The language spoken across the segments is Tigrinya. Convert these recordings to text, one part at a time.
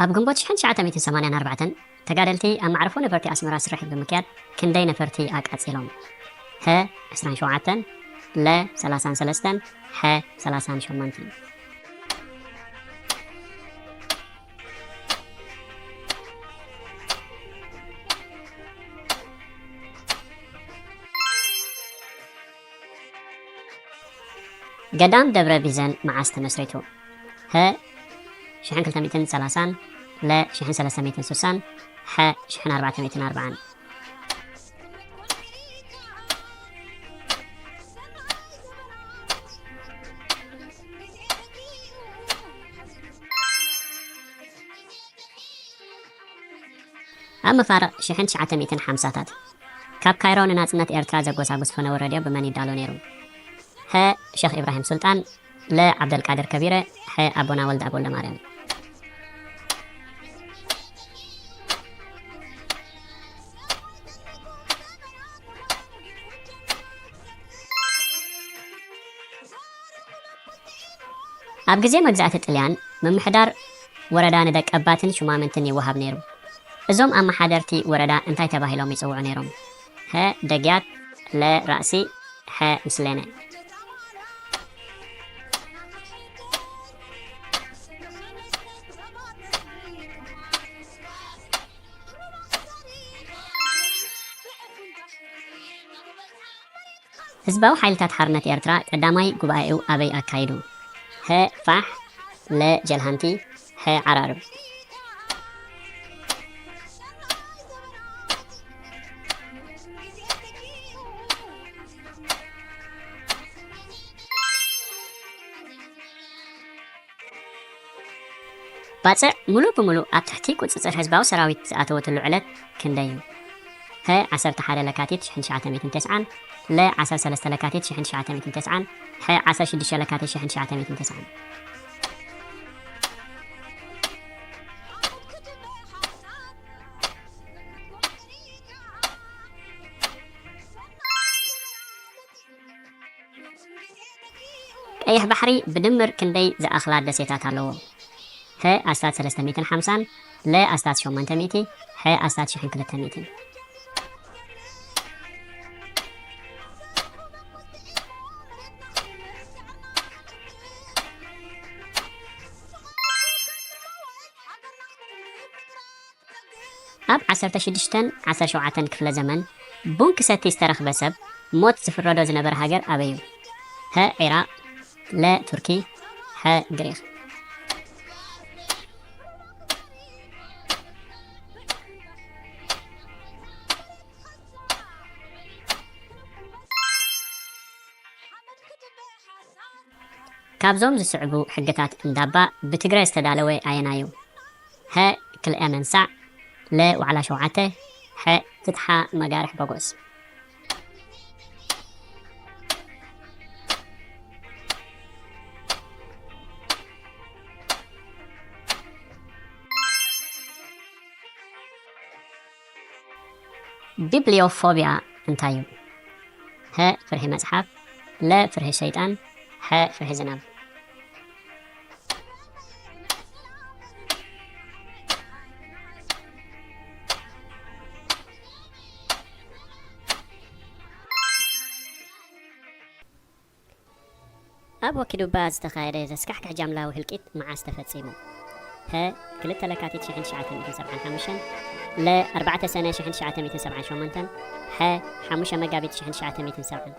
ኣብ ግንቦት ሽሕን ትሽዓተ ሚእትን ሰማንያን ኣርባዕተን ተጋደልቲ ኣብ መዕርፎ ነፈርቲ ኣስመራ ስርሒት ብምክያድ ክንደይ ነፈርቲ ኣቃጺሎም? ሀ ዕስራን ሸውዓተን፣ ለ ሰላሳን ሰለስተን፣ ሐ ሰላሳን ሸሞንተን። ገዳም ደብረ ቢዘን መዓስ ተመስሪቱ? ሀ ሽሕን ክልተ ሚእትን ሰላሳን፣ ለ ሽሕን ሰለስተ ሚእትን ስሳን፣ ሐ ሽሕን ኣርባዕተ ሚእትን ኣርባዓን። ኣብ መፋርቕ ሽሕን ትሽዓተ ሚእትን ሓምሳታት ካብ ካይሮ ንናጽነት ኤርትራ ዘጎሳጉስ ፈነወ ሬድዮ ብመን ይዳሎ ነይሩ? ሀ ሸኽ ኢብራሂም ሱልጣን፣ ለ ዓብደልቃድር ከቢረ፣ ሐ ኣቦና ወልደኣብ ወልደማርያም። ኣብ ግዜ መግዛእቲ ጥልያን ምምሕዳር ወረዳ ንደቀባትን ሹማምንትን ይወሃብ ነይሩ። እዞም ኣመሓደርቲ ወረዳ እንታይ ተባሂሎም ይጽውዑ ነይሮም? ሀ ደግያት፣ ለ ራእሲ፣ ሐ ምስሌነ። ህዝባዊ ሓይልታት ሓርነት ኤርትራ ቀዳማይ ጉባኤኡ ኣበይ ኣካይዱ? ሀ ፋሕ፣ ለ ጀልሃንቲ፣ ሐ ዓራርብ። ባጽዕ ሙሉእ ብሙሉእ ኣብ ትሕቲ ቁጽጽር ህዝባዊ ሰራዊት ዝኣተወትሉ ዕለት ክንደይ እዩ? ሀ ዓሰርተ ሓደ ለካቲት ሽሕን ትሽዓተ ሚእትን ተስዓን፣ ለ ዓሰርተ ሰለስተ ለካቲት ሽሕን ትሽዓተ ሚእትን ተስዓን፣ ሐ ዓሰርተ ሽዱሽተ ለካቲት ሽሕን ትሽዓተ ሚእትን ተስዓን። ቀይሕ ባሕሪ ብድምር ክንደይ ዝኣኽላ ደሴታት ኣለዎ? ሀ ኣስታት ሰለስተ ሚእትን ሓምሳን፣ ለ ኣስታት ሸሞንተ ሚእቲ፣ ሐ ኣስታት ሽሕን ክልተ ሚእትን። ኣብ ዓሰርተ ሽዱሽተን ዓሰርተ ሸውዓተን ክፍለ ዘመን ቡን ክሰቲ ዝተረኽበ ሰብ ሞት ዝፍረዶ ዝነበረ ሃገር ኣበይ እዩ? ሀ ዒራቕ፣ ለ ቱርኪ፣ ሐ ግሪኽ። ካብዞም ዝስዕቡ ሕግታት እንዳባ ብትግረ ዝተዳለወ ኣየናዩ? ሀ ክልኤ መንሳዕ፣ ለ ዋዕላ ሸውዓተ፣ ሐ ፍትሓ መጋርሕ በጎስ። ቢብሊዮፎብያ እንታይ እዩ? ሀ ፍርሒ መጽሓፍ፣ ለ ፍርሒ ሸይጣን፣ ሐ ፍርሒ ዝናብ። ኣብ ወኪዱባ ዝተኻየደ ዘስካሕክሕ ጃምላዊ ህልቂት መዓስ ተፈጺሙ? ሀ ክልተ ለካቲት ሽሕን ትሽዓተ ሚእትን ሰብዓን ሓሙሽተን፣ ለ ኣርባዕተ ሰነ ሽሕን ትሽዓተ ሚእትን ሰብዓን ሸሞንተን፣ ሐ ሓሙሽተ መጋቢት ሽሕን ትሽዓተ ሚእትን ሰብዓን።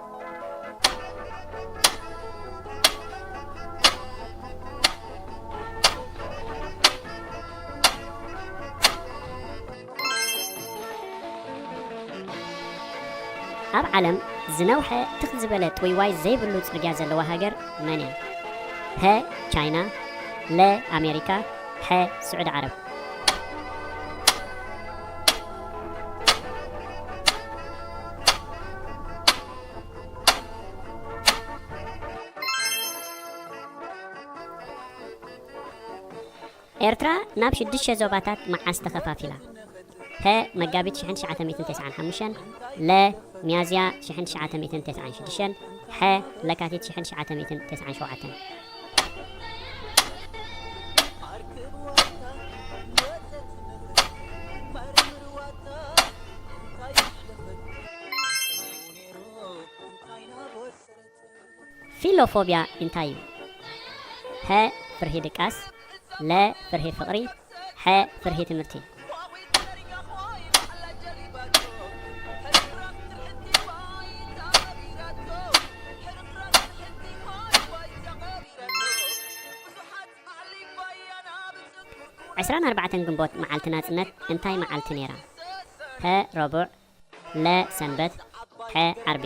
ኣብ ዓለም ዝነውሐ ትኽ ዝበለ ጥውይዋይ ዘይብሉ ጽርግያ ዘለዋ ሃገር መን እያ? ሀ ቻይና፣ ለ ኣሜሪካ፣ ሐ ስዑዲ ዓረብ። ኤርትራ ናብ ሽዱሽተ ዞባታት መዓስ ተኸፋፊላ? ሀ መጋቢት ሽሕን ትሽዓተ ሚእትን ተስዓን ሓሙሽተን፣ ለ ሚያዝያ ሽሕን ትሽዓተ ሚእትን ተስዓን ሽዱሽተን፣ ሐ ለካቲት ሽሕን ትሽዓተ ሚእትን ተስዓን ሸውዓተን። ፊሎፎብያ እንታይ እዩ? ሀ፣ ፍርሂ ድቃስ፣ ለ፣ ፍርሂ ፍቕሪ፣ ሐ፣ ፍርሂ ትምህርቲ። ዕስራን ኣርባዕተን ግንቦት መዓልቲ ናጽነት እንታይ መዓልቲ ነይራ? ሀ፣ ረቡዕ፣ ለ፣ ሰንበት፣ ሐ፣ ዓርቢ።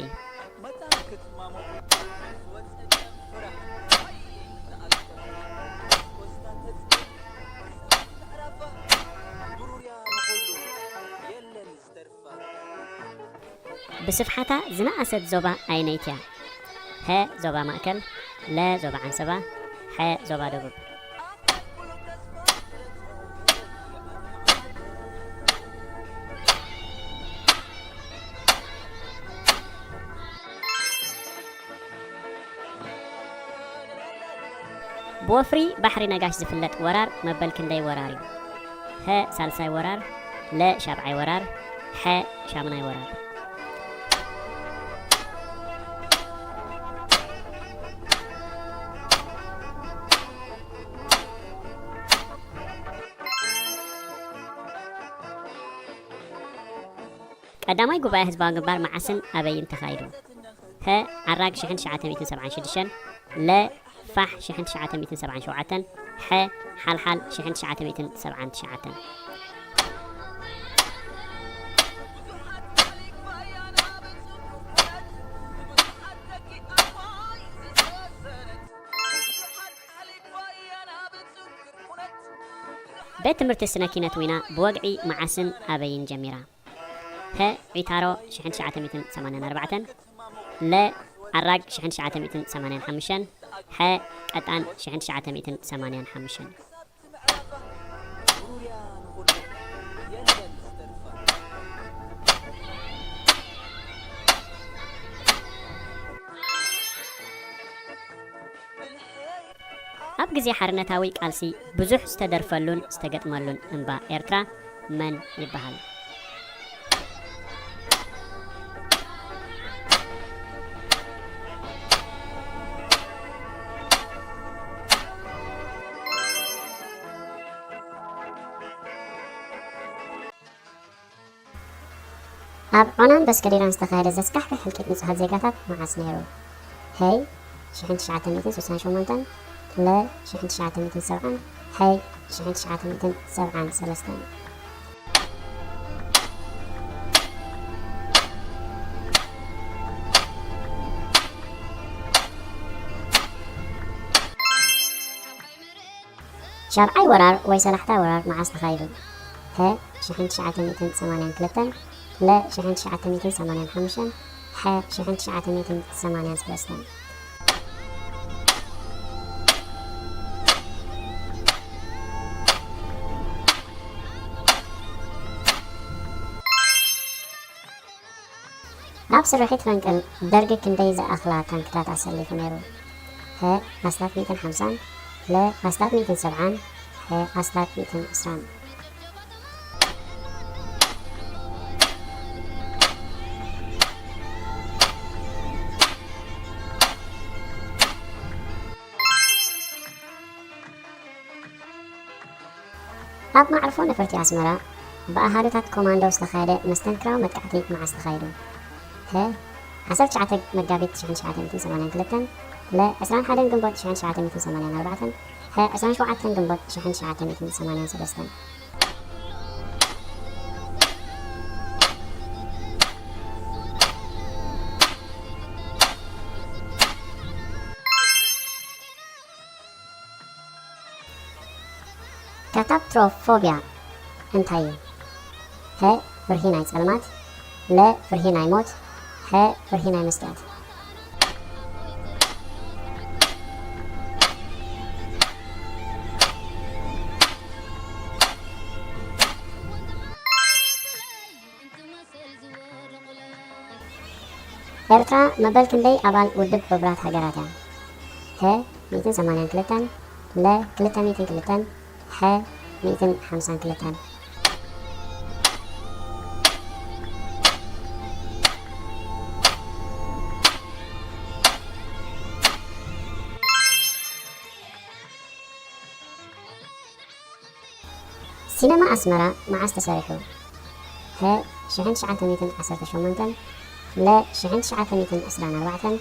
ብስፍሓታ ዝነኣሰት ዞባ ኣየነይቲ እያ? ሀ፣ ዞባ ማእከል፣ ለ፣ ዞባ ዓንሰባ፣ ሐ፣ ዞባ ደቡብ። ብወፍሪ ባሕሪ ነጋሽ ዝፍለጥ ወራር መበል ክንደይ ወራር እዩ? ሀ፣ ሳልሳይ ወራር፣ ለ፣ ሻብዓይ ወራር፣ ሐ፣ ሻምናይ ወራር። ቀዳማይ ጉባኤ ህዝባዊ ግንባር መዓስን ኣበይን ተኻይዱ? ሀ፣ ዓራግ ሽሕን ትሽዓተ ሚእትን ሰብዓን ሽዱሽተን፣ ለ፣ ፋሕ ሽሕን ትሽዓተ ሚእትን ሰብዓን ሸውዓተን፣ ሐ፣ ሓልሓል ሽሕን ትሽዓተ ሚእትን ሰብዓን ትሽዓተን። ቤት ትምህርቲ ስነ ኪነት ዊና ብወግዒ መዓስን ኣበይን ጀሚራ? ሀ፣ ዒታሮ ሽሕን ትሽዓተ ሚእትን ሰማንያን ኣርባዕተን፣ ለ፣ ኣራግ ሽሕን ትሽዓተ ሚእትን ሰማንያን ሓሙሽተን፣ ሐ፣ ቀጣን ሽሕን ትሽዓተ ሚእትን ሰማንያን ሓሙሽተን። ኣብ ግዜ ሓርነታዊ ቃልሲ ብዙሕ ዝተደርፈሉን ዝተገጥመሉን እምባ ኤርትራ መን ይበሃል? ኣብ ዖናን በስከዴራን ዝተኻየደ ዘስካሕክሕ ህልቂት ንጹሃት ዜጋታት መዓስ ነይሩ? ሀይ፣ ሽሕን ትሽዓተ ሚእትን ስሳን ሸሞንተን፣ ለ፣ ሽሕን ትሽዓተ ሚእትን ሰብዓን፣ ሐ፣ ሽሕን ትሽዓተ ሚእትን ሰብዓን ሰለስተን። ሻብዓይ ወራር ወይ ሰላሕታይ ወራር መዓስ ተኻይዱ? ሀ፣ ሽሕን ትሽዓተ ሚእትን ሰማንያን ክልተን፣ ለ፣ ሽሕን ትሽዓተ ሚእትን ሰማንያን ሓሙሽተን፣ ሐ፣ ሽሕን ትሽዓተ ሚእትን ሰማንያን ሰለስተን። ኣብ ስርሒት ፈንቅል ደርጊ ክንደይ ዝኣኽላ ታንክታት ኣሰሊፉ ነይሩ? ሀ፣ ኣስታት ሚእትን ሓምሳን፣ ለ፣ ኣስታት ሚእትን ሰብዓን፣ ሐ፣ ኣስታት ሚእትን ዕስራን። ኣብ መዕርፎ ነፈርቲ ኣስመራ ብኣሃዱታት ኮማንዶ ዝተኻየደ መስተንክራዊ መጥቃዕቲ መዓስ ተኻይዱ? ሀ፣ ዓሰርተ ትሽዓተ መጋቢት ሽሕን ትሽዓተ ሚእትን ሰማንያን ክልተን፣ ለ፣ ዕስራን ሓደን ግንቦት ሽሕን ትሽዓተ ሚእትን ሰማንያን ኣርባዕተን፣ ሐ፣ ዕስራን ሸውዓተን ግንቦት ሽሕን ትሽዓተ ሚእትን ሰማንያን ሰለስተን። ካታፕትሮፎብያ እንታይ እዩ? ሀ፣ ፍርሂ ናይ ጸልማት፣ ለ፣ ፍርሂ ናይ ሞት፣ ሐ፣ ፍርሂ ናይ መስትያት። ኤርትራ መበል ክንደይ ኣባል ውድብ ሕቡራት ሃገራት እያ? ሀ፣ ሚእትን ሰማንያን ክልተን፣ ለ፣ ክልተ ሚእትን ክልተን፣ ሐ፣ ሚእትን ሓምሳን ክልተን። ሲነማ ኣስመራ መዓስ ተሰሪሑ? ሀ፣ ሽሕን ትሽዓተ ሚእትን ዓሰርተ ሸሞንተን፣ ለ፣ ሽሕን ትሽዓተ ሚእትን ዕስራን ኣርባዕተን፣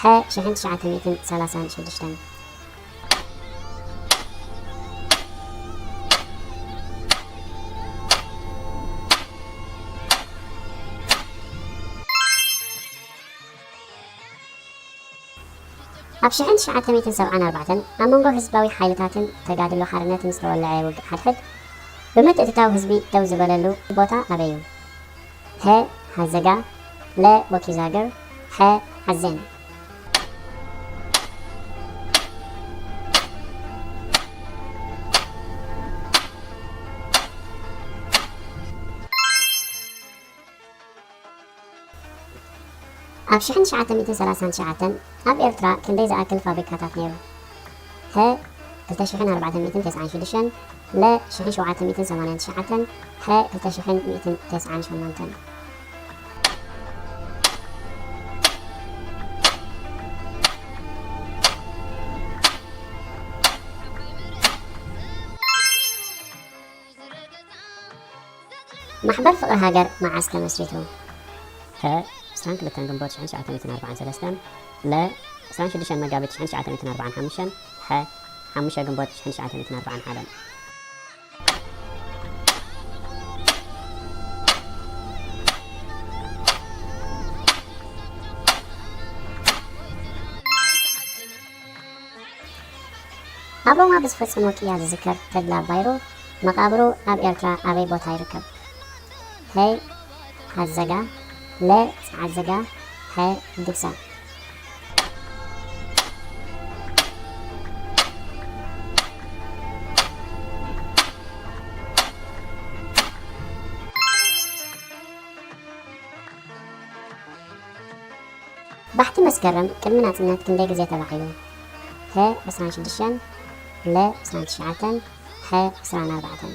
ሐ፣ ሽሕን ትሽዓተ ሚእትን ሰላሳን ሽዱሽተን። ኣብ ሽሕን ትሽዓተ ሚእትን ሰብዓን ኣርባዕተን ኣብ መንጎ ህዝባዊ ሓይልታትን ተጋድሎ ሓርነትን ዝተወልዐ ውግእ ሓድሕድ፣ ብምትእትታው ህዝቢ ደው ዝበለሉ ቦታ ኣበይ እዩ? ሀ፣ ሃዘጋ፣ ለ፣ ቦኪዛግር፣ ሐ፣ ዓዜን። ኣብ ሽሕን ትሽዓተ ሚእትን ሰላሳን ትሽዓተን ኣብ ኤርትራ ክንደይ ዝኣክል ፋብሪካታት ነይሩ? ሀ፣ ክልተ ሽሕን ኣርባዕተ ሚእትን ተስዓን ሽዱሽተን፣ ለ፣ ሽሕን ሸውዓተ ሚእትን ሰማንያን ትሽዓተን፣ ሐ፣ ክልተ ሽሕን ሚእትን ተስዓን ሸሞንተን። ማሕበር ፍቕሪ ሃገር መዓስ ተመስሪቱ? ሀ፣ ዕስራን ክልተን ግንቦት ሽሕን ትሽዓተ ሚእትን ኣርባዓን ሰለስተን፣ ለ፣ ዕስራን ሽዱሽተን መጋቢት ሽሕን ትሽዓተ ሚእትን ኣርባዓን ሓሙሽተን፣ ሐ፣ ሓሙሽተ ግንቦት ሽሕን ትሽዓተ ሚእትን ኣርባዓን ሓደን። ኣብ ሮማ ብዝፈጸሞ ቅያ ዝዝከር ተድላ ባይሩ፣ መቓብሩ ኣብ ኤርትራ ኣበይ ቦታ ይርከብ? ሀ፣ ሃዘጋ፣ ለ፣ ጸዓዘጋ፣ ሐ፣ ድግሳ። ባሕቲ መስከረም ቅድሚ ናጽነት ክንደይ ግዜ ተባዒሉ? ሀ፣ ዕስራን ሽዱሽተን፣ ለ፣ ዕስራን ትሽዓተን፣ ሐ፣ ዕስራን ኣርባዕተን።